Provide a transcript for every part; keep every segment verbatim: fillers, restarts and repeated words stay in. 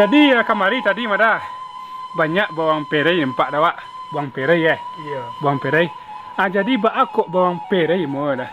Jadi, ah, kamari tadi mah Da, banyak bawang perei nampak dek awak. Bawang perei, eh? Iyo. Bawang perei. Ah, jadi baa kok bawang perei mo Da?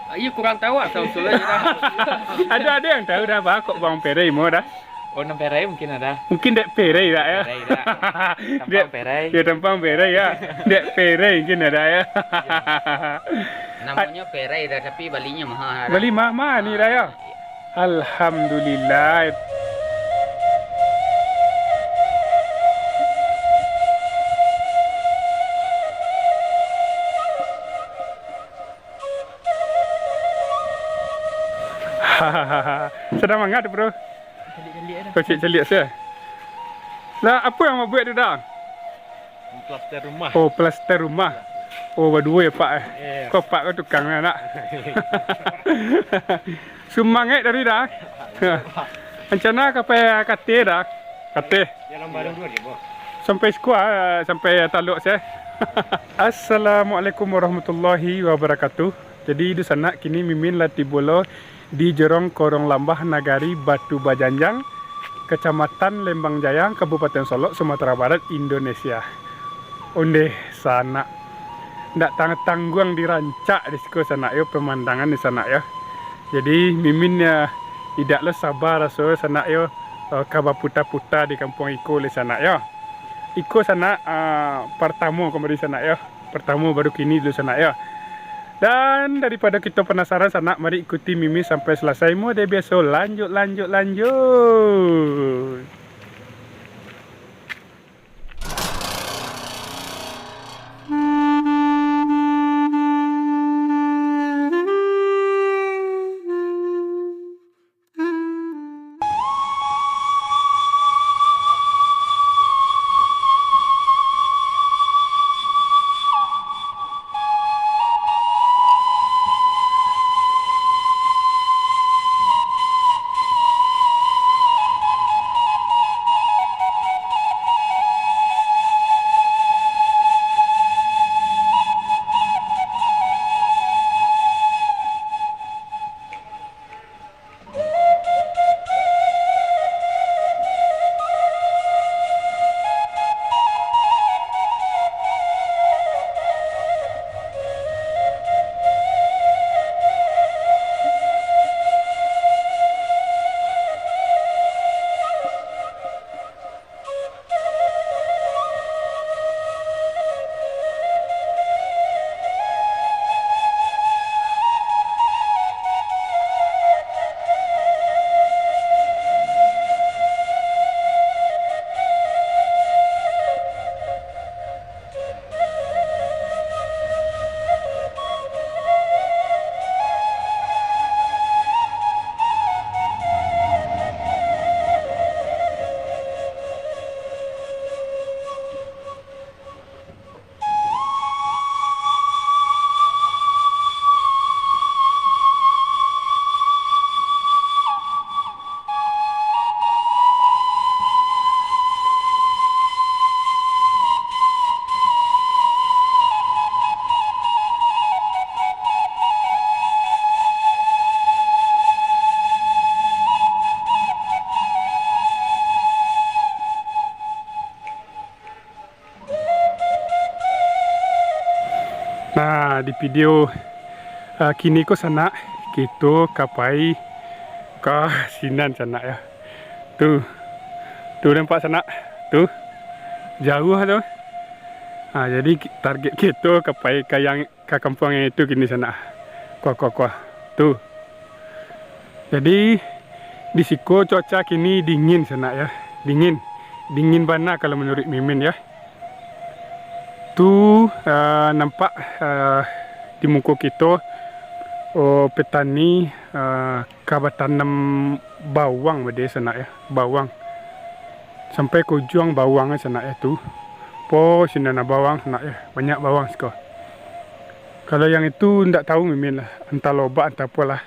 Ah, iyo, kurang tahu, asal usul aja Da. Ado, ado nan tahu Da, baa kok bawang perei mo Da? Oh, nan perei mungkin ado. Mungkin dek perei Da, yo? Perei Da. Tampang perei. Yo, tampang perei, yo. Dek perei mungkin ado, yo. Iyo. Namonyo perei Da, tapi balinyo maha Da. Bali ma-, ma ni Da, yo? Ah, iyo. Alhamdulillah. Sadang manga tu, Bro? Caliak-caliak dah. Oh, caliak-caliak sajo. Lah, apo nan babuek tu, Da? Plaster rumah. Oh, plaster rumah. Oh, baduo yo, Pak, eh? Iyo. Kok Pak ko tukang lah, nak? Sumangaik tadi, Da. Rencana ka pai kateh, Da. Kateh. Jalan baru dulu, Bos. Sampai siko, sampai talok sajo. Assalamualaikum warahmatullahi wabarakatuh. Jadi, dunsanak, kini Mimin lah tibo lo di Jorong Korong Lambah, Nagari Batu Bajanjang, Kecamatan Lembang Jaya, Kabupaten Solok, Sumatera Barat, Indonesia. Ondeh, sanak. Ndak tang-, tangguang di rancak di siko, sanak yo, pemandangan di sanak yo. Jadi, Mimin, yo, indak lo saba raso sanak yo, eh, ka baputa-puta di kampuang iko lai sanak yo. Iko sanak, eh, partamo kamari sanak yo. Partamo baru kini dulu sanak yo. Dan daripado kito panasaran sanak, mari ikuti Mimin sampai salasai. Mode biaso, lanjut, lanjut, lanjut. Nah, di video, ah, kini ko sanak, kito ka pai ka sinan sanak yo. Tu. Tu nampak sanak. Tu. Jauah tu. Ha, jadi ki-, target kito ka pai ka yang ka kampuang yang itu kini sanak. Kuah, kuah, kuah. Tu. Jadi, di siko cuaca kini dingin sanak yo. Dingin. Dingin bana kalau menurut Mimin yo. Tu, eh, nampak, eh, di muko kito, oh, petani, eh, ka batanam bawang bade sanak yo. Bawang. Sampai ka ujuang bawang sanak yo tu. Po sinan bawang sanak yo. Banyak bawang siko. Kalau yang itu ndak tahu Mimin lah. Antah lobak, antah apolah.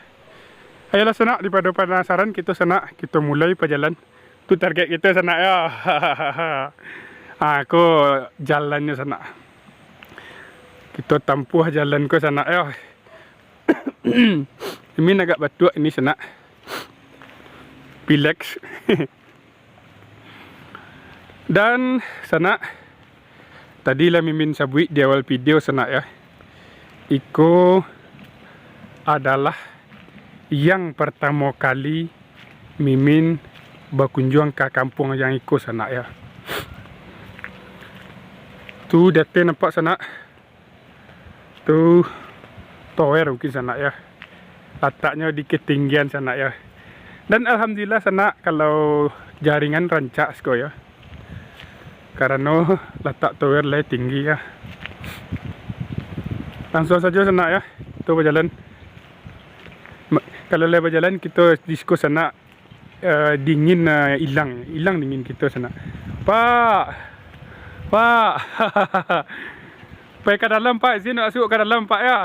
Ayolah sanak, daripado panasaran kito sanak, kito mulai pajalan. Tu target kito sanak yo. Ah, ko jalannyo sanak. Kito tampuah jalan ko sanak yo. Mimin agak batuak ini sanak. Pileks. Dan sanak, tadi lah Mimin sabuik di awal video sanak ya. Iko adalah yang partamo kali Mimin bakunjuang ka kampuang yang iko sanak ya. Tu di ateh nampak sanak. Tu tower mungkin sanak ya. Lataknyo di ketinggian sanak ya. Dan alhamdulillah sanak kalau jaringan rancak siko ya. Karano latak tower lai tinggi ya. Langsuang sajo sanak ya. Tu bajalan. Ma-, kalau lai bajalan kito di siko sanak eh, dingin, eh, ilang, ilang dingin kito sanak. Pak, Pak, pai ka dalam Pak, izin nak masuak ka dalam Pak ya.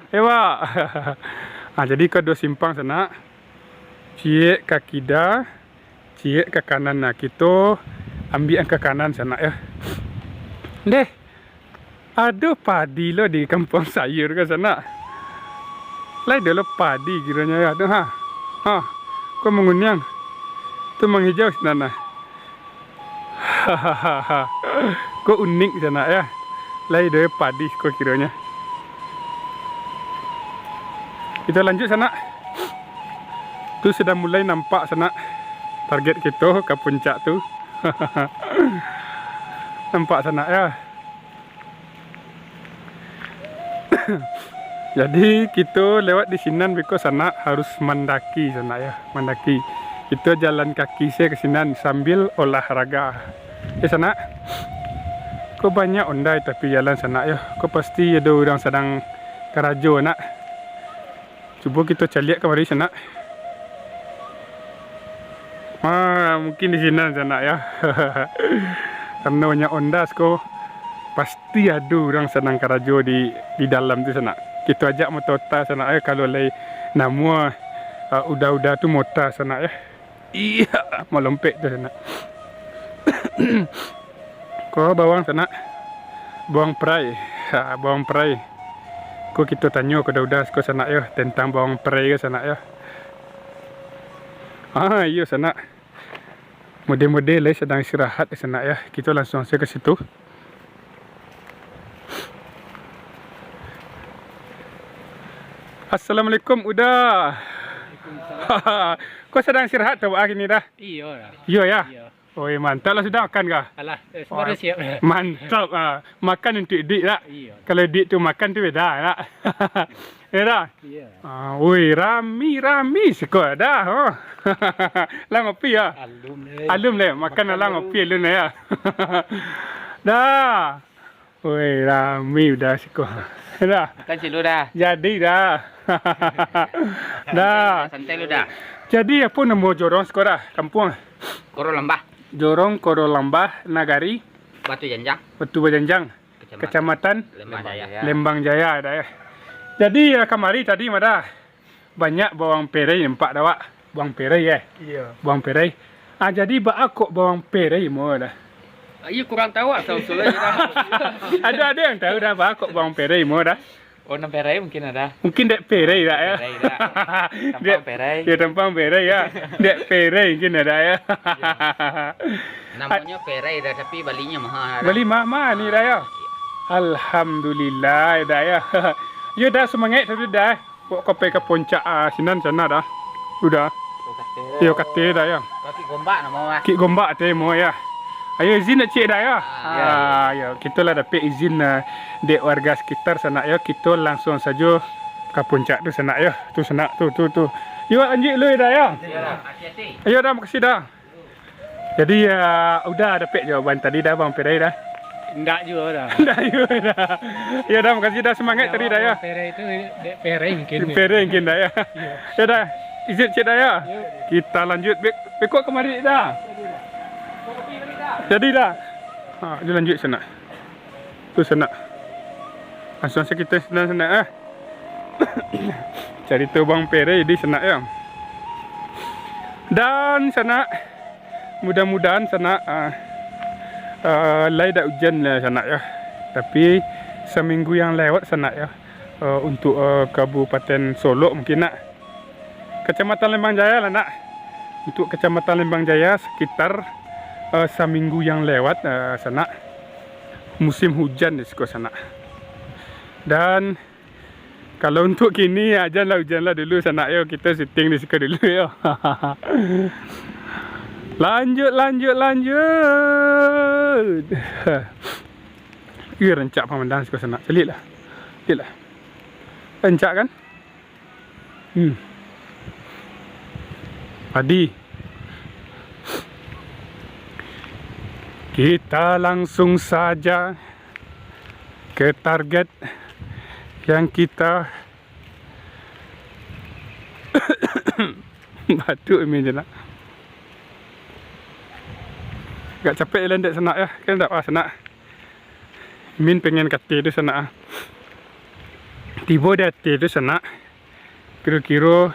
Eh Pak. Ah, jadi ka duo simpang sanak. Ciek ka kida, ciek ka kanan. Nah, kito ambiak ka kanan sanak ya. Deh. Ado padi lo di kampuang sayur ko sanak. Lai ado lo padi kironyo yo tu ha. Ha. Ko manguniang. Tu manghijau sinan nah. Ko unik sanak ya. Lai ado padi ko kironyo. Kito lanjuik sanak. Tu sudah mulai nampak sanak. Target kito ka puncak tu. Nampak sanak ya. Jadi kito lewat di sinan beko sanak harus mandaki sanak ya, mandaki. Kito jalan kaki se ke sinan sambil olahraga. Ya sanak. Ko banyak ondai tapi jalan sanak ya. Ko pasti ado urang sadang karajo nak. Cubo kito caliak kamari sanak. Ah, mungkin di sinan sanak ya. Karano banyak onda siko, pasti ado urang sadang karajo di, di dalam tu sanak. Kito ajak motota sanak ya, kalau lai namuah, ah, uda-uda tu mota sanak ya. Iya, malompek tu sanak. Ko bawang sanak, bawang perai. Ha, bawang perai. Ko kito tanyo ka uda-uda siko sanak yo, tentang bawang perai ko sanak yo. Ah, iyo sanak. Mode-mode lai sadang istirahat sanak yo. Kito langsuang sajo ka situ. Assalamualaikum, Uda. Ko sadang istirahat tu, Bah, kini dah? Iyo lah. Iyo, ya? Iyo. Oi, mantap lah, sudah makan kah? Alah, eh, baru siap. Mantap, ah. Makan untuak iduik, tak? Iyo. Kalau iduik tu makan tu beda, tak? Ya dah? Iyo. Ah, oi, rami, rami siko dah, oh. Lah ngopi ya? Alun le. Alun le, makan lah ngopi alun le ya. Dah. Woi, rami udah siko. Dah. Makan silu dah. Jadi dah. Dah. Santai lu dah. Jadi apo namo jorong siko dah, kampuang? Koro Lambah. Jorong Koro Lambah, nagari? Batu Janjang. Batu Bajanjang. Kecamatan? Kecamatan? Lembang Jaya. Lembang Jaya dah ya. Jadi ya kamari tadi mah dah. Banyak bawang perai nampak dah, Wak. Bawang perai, eh? Iyo. Bawang perai. Ah, jadi baa kok bawang perai mo dah? Ah, iyo, kurang tahu, asal-usul aja dah. Ado, ado yang tahu dah, baa kok bawang perai mo dah? Oh, nan perai mungkin ado. Mungkin dek perai dah, ya? Perai dah. Tampang perai. Yo, tampang perai, ya. Dek perai mungkin ado, ya. Iyo. Namonyo perai dah, tapi balinyo maha dah. Bali maha, maha ni dah, ya. Alhamdulillah, dah, ya. Yo, dah, semangat tapi dah. Kok ka pai ka puncak, ah, sinan sana dah. Udah. Yo, kate dah, ya. Kaki gombak namo, ah. Kaki gombak te mo, ya. Ayo izin nak cek dah, ya. Ah, ya, kito lah dapek izin, ah, dek warga sekitar sanak, ya. Kito langsuang sajo ka puncak tu sanak, ya. Tu sanak, tu, tu, tu. Yo, lanjuik lu dah, ya. Yo, hati-hati. Ayo dah, makasih dah. Jadi, ya, udah dapek jawaban tadi dah, Bang Perai dah. Ndak juo dah. Ndak juo dah. Ya dah, makasih dah, semangat tadi dah, ya. Bang Perai itu dek Perai mungkin. Perai mungkin dah, ya. Iya. Ya dah, izin cek dah, ya. Iya. Kita lanjut bek-, bekok kamari dah. Jadi dah. Ha, dia lanjut sanak. Tu sanak. Langsuang sajo kito sinan sanak, eh. Carito Bang Perai di sanak, ya. Dan sanak, mudah-mudahan sanak, ah, ah, lai dak ujan lah sanak, ya. Tapi saminggu yang lewat sanak, ya, ah, untuk, ah, Kabupaten Solok mungkin nak. Kecamatan Lembang Jaya lah nak. Untuk Kecamatan Lembang Jaya sekitar Eh, saminggu yang lewat, eh, sanak, musim hujan di siko sanak. Dan kalau untuk kini, ah, janlah hujan lah dulu sanak yo, kito syuting di siko dulu yo. Lanjut, lanjut, lanjut. Ih, rancak pamandangan siko sanak. Caliak lah. Caliak lah. Rancak kan? Hmm. Padi. Kita langsung saja ke target yang kita batuk Mimin je nak. Agak capek jalan dek sanak ya, kan ndak apa sanak. Mimin pengen ka ateh tu sanak ah. Tibo di ateh tu sanak. Kiro-kiro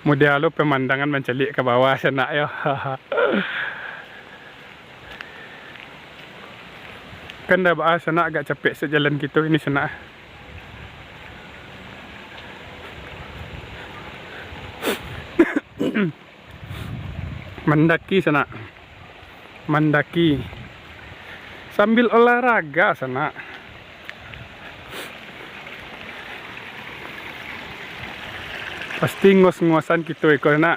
model lo pemandangan mancaliak ka bawah sanak yo. Kan dah baa sanak, agak capek sajalan kito ini sanak. Mandaki sanak. Mandaki. Sambil olahraga sanak. Pasti ngos-ngosan kito iko nak.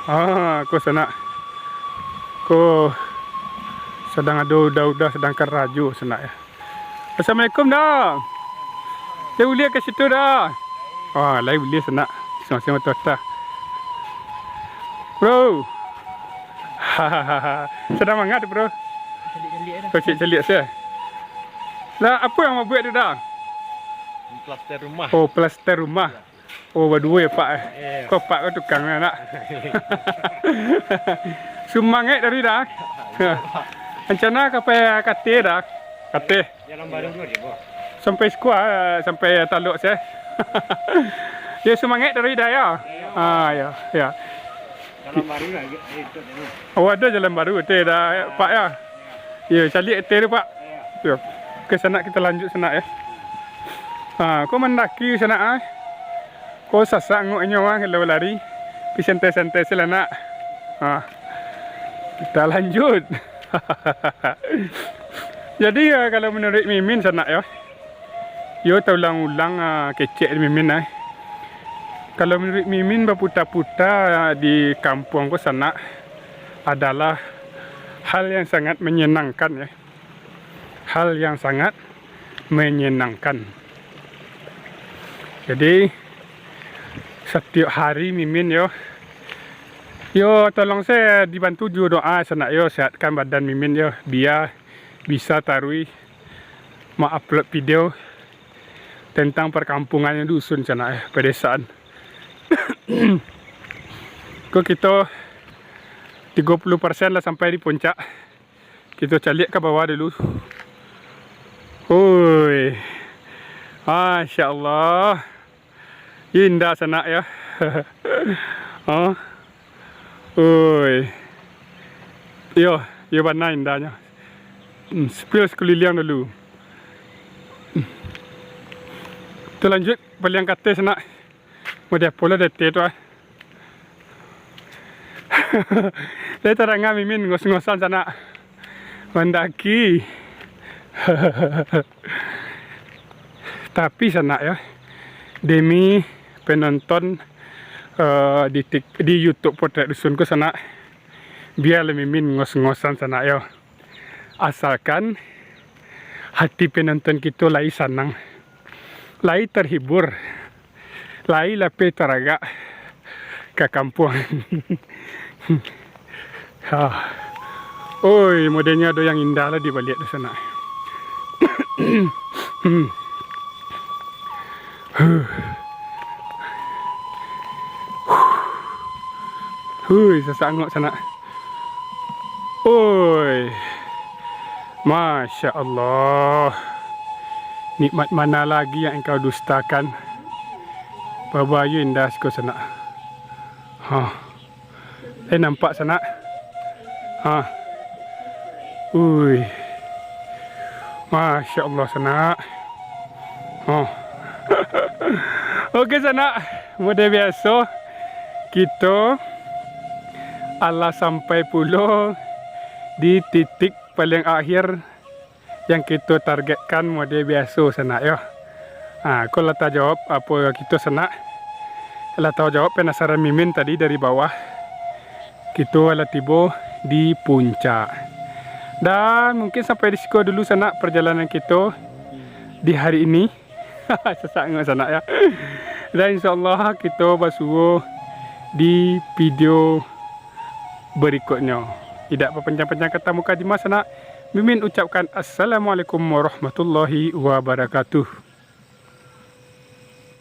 Ah, ko sanak. Ko sadang ado uda-uda sadang karajo sanak ya. Assalamualaikum, Da. Lai buliah ka situ, Da. Oh, lai buliah sanak. Sama-sama tu, Da. Bro. Sadang manga tu, Bro? Caliak-caliak dah. Kau caliak-caliak saja. Lah, apo yang mau buek tu, Da? Plaster rumah. Oh, plaster rumah. Oh, baduo ya, Pak, eh? Iya. Kok Pak ko tukang ni, nak? Sumangaik tadi, Da. Rencana ka pai ka ateh, Da? Ka ateh. Jalan baru tu aja, Bos. Sampai siko, sampai talok se. Ya, sumangaik tadi, Da, ya? Iya. Ah, ya, ya. Jalan baru lah, eh, itu dulu. Oh, ado jalan baru tu, Da, Pak, ya? Iya. Yo, caliak ateh tu, Pak. Yo. Oke, sanak, kito lanjut, sanak, yo. Ha, ko mandaki, sanak, ah. Ko sasak angok inyo, ah, kalau lari. Pi santai-santai se lah, nak. Ha. Kito lanjut. Jadi, yo, kalau manuruik Mimin, sanak, yo. Yo, taulang-ulang, ah, kecek di Mimin, ah. Kalau manuruik Mimin, baputa-puta, ah, di kampuang ko, sanak, adalah hal yang sangat menyenangkan, ya. Hal yang sangat menyenangkan. Jadi, satiok hari Mimin yo, yo tolong se dibantu jo doa sanak yo, sehatkan badan Mimin yo, bia bisa taruih ma-upload video tentang perkampungan dusun sanak yo, pedesaan. Ko kito tigo puluh persen lah sampai di puncak. Kito caliak ka bawah dulu. Oi. Masya Allah. Indah sanak yo. Oh. Oi. Yo, yo bana indahnyo. Hmm, spill sakuliliang dulu. Hmm. Tu lanjut paliang ka ateh sanak. Model apo lah di ateh tu, ah. Lai tadanga Mimin ngos-ngosan sanak. Mandaki. Tapi sanak yo, demi penonton, eh, di tik-, di YouTube Potret Dusun ko sanak, bialah Mimin ngos-ngosan sanak yo. Asalkan hati penonton kito lai sanang, lai terhibur, lai lapeh taragak ka kampuang. Ha. Oi, modelnyo ado yang indah lah di baliak tu sanak. Hmm. Huh. Hui, sasak angok sanak. Oi. Masya Allah. Nikmat mana lagi yang engkau dustakan? Babayo indah siko sanak. Ha. Eh, nampak sanak? Ha. Ui. Masya Allah sanak. Ha. Oke sanak, model biaso. Kito alah sampai pulo di titik paling akhir yang kito targetkan mode biaso, sanak, yo. Ha, ko lah tajawab apo kito, sanak. Lah tajawab penasaran Mimin tadi dari bawah. Kito alah tibo di puncak. Dan mungkin sampai di siko dulu, sanak, perjalanan kito di hari ini. Sasak ngok, sanak, yo. Dan insyaallah kito basuo di video berikutnyo. Idak bapanjang-panjang kata mukadimah, sanak. Mimin ucapkan assalamualaikum warahmatullahi wabarakatuh.